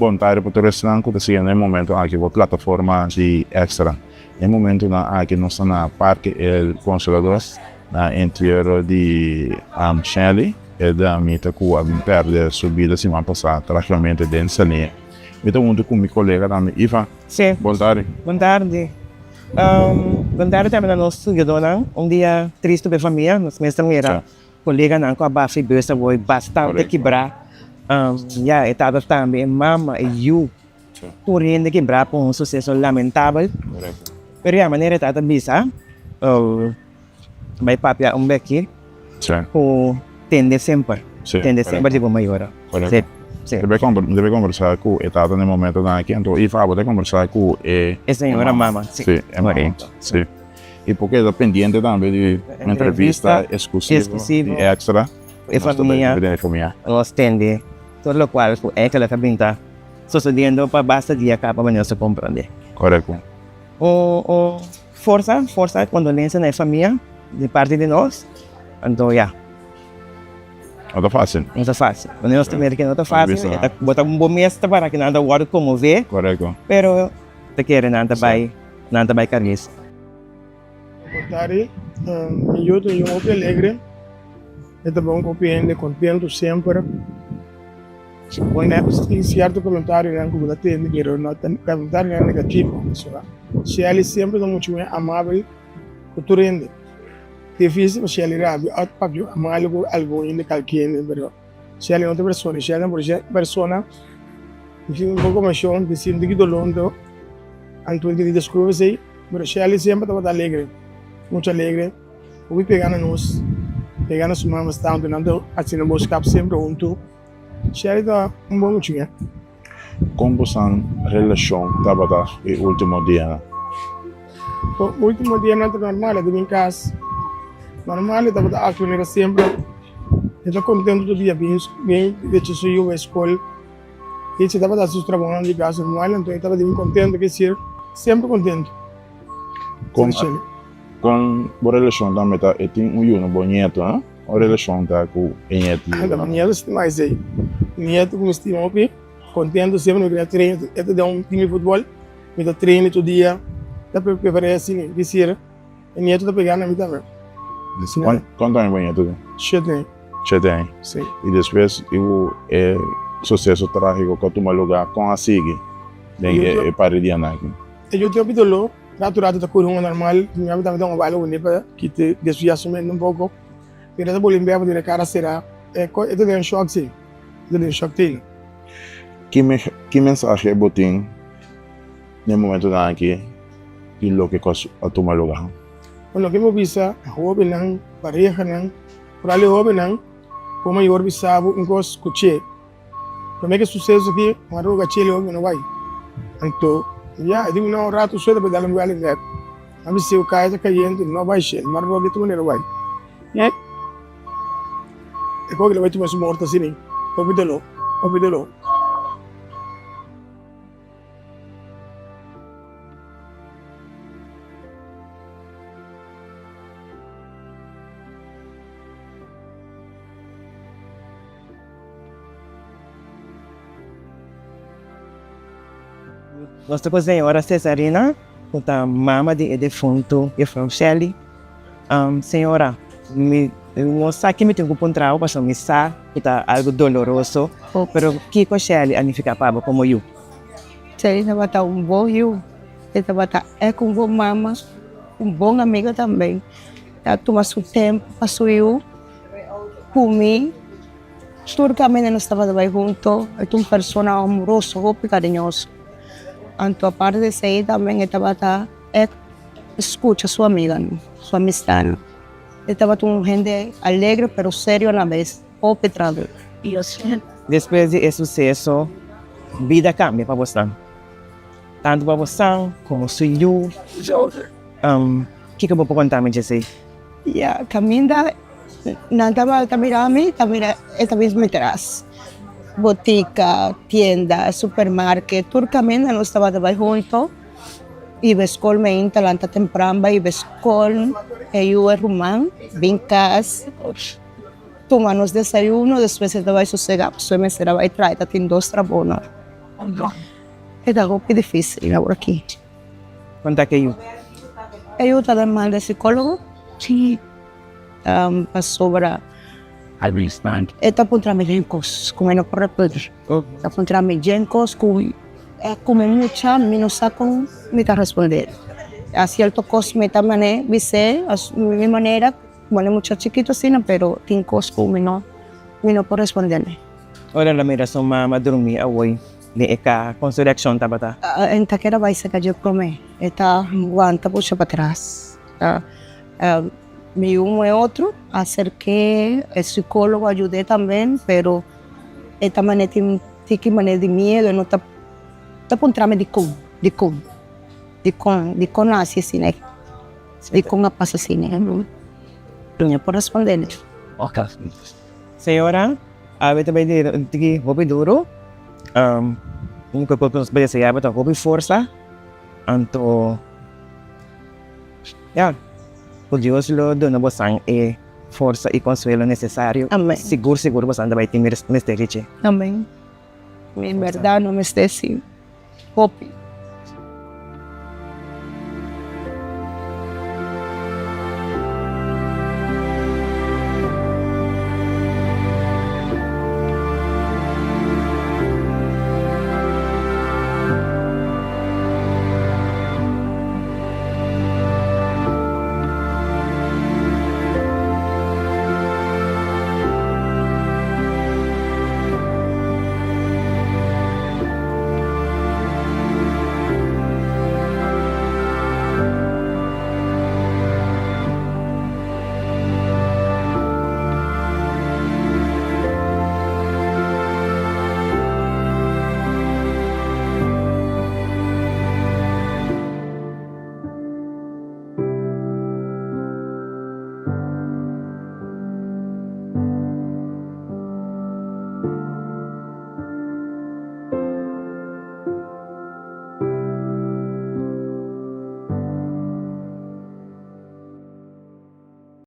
Bon tardi pa tur esnan ku ta sigui na e momento aki bo plataforma di Extra. E momentonan aki nos ta na Parke El Consolador na entiero di Shelly, e damita ku a bin pèrdè su bida siman pasá trágikamente den Saliña. Mi ta huntu ku mi kolega tambe Ivan. Sí. Bon tardi. Bon tardi. Bon tardi tambe na nos siguidónan. Un dia tristu pa e famia. Nos mes ta mira Koleganan ku a basa e bus a woi bastante kibrá. Ya, e tata tambe, e mama, e yu, tur hende kibrá pa un suseso lamentabel. Pero ya, manera e tata bisa, bai papia un beki ku tende semper, tende semper di bo mayornan. Korekto. Debe debe kombersá ku e tata na e momentonan aki, anto Iva bo ta kombersá ku e E señora mama, si. E mama, si. Y por keda pendiente tambe di un entrevista exclusivo di Extra. E famia nos tende tur locual cu eigenlijk a bin ta sucediendo pa basta dia caba pa nos a comprende. Correcto. Un forsa, forsa y condolencia na e famia di parti di nos. Anto ya. No ta facil. No ta facil. Wanneer nos ta mira ke no ta facil, bo ta bo mes ta para ki nan ta wordo conmove. Correcto. Pero ta kere nan ta bay. Nan ta bai karg'es. Bon tardi, mi yu ta un yu hopi alegre, e ta bon ku hopi hende, kontentu semper. Tin sierto komentarionan ku bo ta tende pero no ta komentarionan negativo. Shelly semper ta muchu bien amabel ku tur hende. Dificil pa Shelly rabia òf papia malu ku algun hende, kalke hende, pero Shelly no ta persona, Shelly ta un persona ku tin un poko emocion, tin sinti ki dolor. Anto el di descubre esey, pero Shelly semper tabata alegre, mucho alegre, hopi pega na nos, pega na su mama tanto, nan ta haciendo boskap semper hunto. Shelly ta un bon muchacha. Con bosan relacion tabata e ultimo dianan? E ultimo dianan ta normal, e ta bin cas normal, e tabata actua manera semper, e ta contento tur dia bin decha su yu bay scol. Dice tabata haci su trabahonan di casa normal, anto e tabata bien contento, ke sier semper contento. Con con bo relacion tambe ta e tin un yu no bo nieto no? Bo relacion ta cu e nieto yu no? Mi nieto stima esey, mi nieto cu mi stima hopi, contento semper mi keda train, e ta den un team di futbol, mi ta train tur dia, ta prepara asina, ke sier e nieto ta pega na mi tambe. Cuanto aña bo nieto tin? Shete aña. Shete aña. Sí. I despues i e suseso trágiko ku a tuma lugá, kon a sigui den e par di dianan aki? E yu tin hopi doló, ratu ratu ta kuri un normal, mi mami tambe ta un baile kuné pa kita desviá su mente un poko, pero e ta bolbe bèk pasobra e kara será, e ta den shòk sí, e ta den shòk tei. Ki mensahe bo tin den e momentunan aki di loke ku a tuma lugá? Loke mi por bisa hóbennan, parehanan. Foral e hóbennan, ku mayor bisa bo un kos ku che. Promé ku e suseso aki, un a roga che e hóben no bai. Anto, ya, e di un ratu suerte pa dal un buèlta bèk. A bis'é ku kaya ta kayente, no bai che. Mi a roga di tur manera bai. E koki lo bai tuma su morto asina, hopi doló, hopi doló. Nos ta ku señora Cesarina, ku ta mama di e defuntu Juffrouw Shelly. Señora, mi no sa ki mi tin ku puntra bo pasobra mi sa ku ta algu doloroso, pero kiko Shelly a nifiká pa bo komo yu? Shelly tabata un bon yu, e tabata èk un bon mama, un bon amiga tambe. Ta tuma su tempu pa su yu ku mi. Tur kaminda nos tabata bai hunto. E ta un persona amoroso, hopi kariñoso. Anto aparte di esei tambe e tabata e skucha su amiganan, su amistanan. E tabata un hende alegre pero serio a la bes, hopi trato. Despues di e suseso, bida kambia pa bosnan. Tantu pa bosan komo su yu. Kiko bo por konta mi djesei? Ya, kaminda nan tabata mira mi, ta mira e ta bin mi tras. Botika, tienda, supermarket, tur kaminda nos tabata bai hunto. Iba skol mainta lanta tempran bai iba skol, e yu e ruman bin kas, tuma nos desayuno, despues e ta bai sosega pasobra e mester a bai traha, e ta tin dos trabounan. E ta hopi difícil awor aki. Kon ta ke yu? E yu ta den mal di psicólogo. Sí. Pasobra e ta puntra mi den kos ku mi no por repetir. Ta puntra mi den kos ku e kume mucha mi no sa kon mi ta responder. A sierto kos mi ta mane bis'é a mi manera, bueno e mucha chikitu asina pero tin kos ku mi no mi no por respondé. Ora el a mira su mama drumí awoi den e kaha, kon su reakshon tabata? E ta keda bai saka dje promé. E ta wanta pusha patras. Mi yu un e otro aserk'é, e psicólogo a yud'é tambe, pero e ta manera tin tiki manera di miedu, e no ta ta puntra mi dikon, dikon, dikon, dikon a hasi asina, dikon a pasa asina, mi no por respondé. Señora, awe ta bay di un tiki hopi duro, un ku nos bay deseá bo ta hopi forsa, anto. Ya, ku Dios lo duna bosan e forsa i konsuelo nesesario. Amen. Sigur sigur bosan ta bai tin mester di dje. Amen. Mi en berdad no mester si hopi.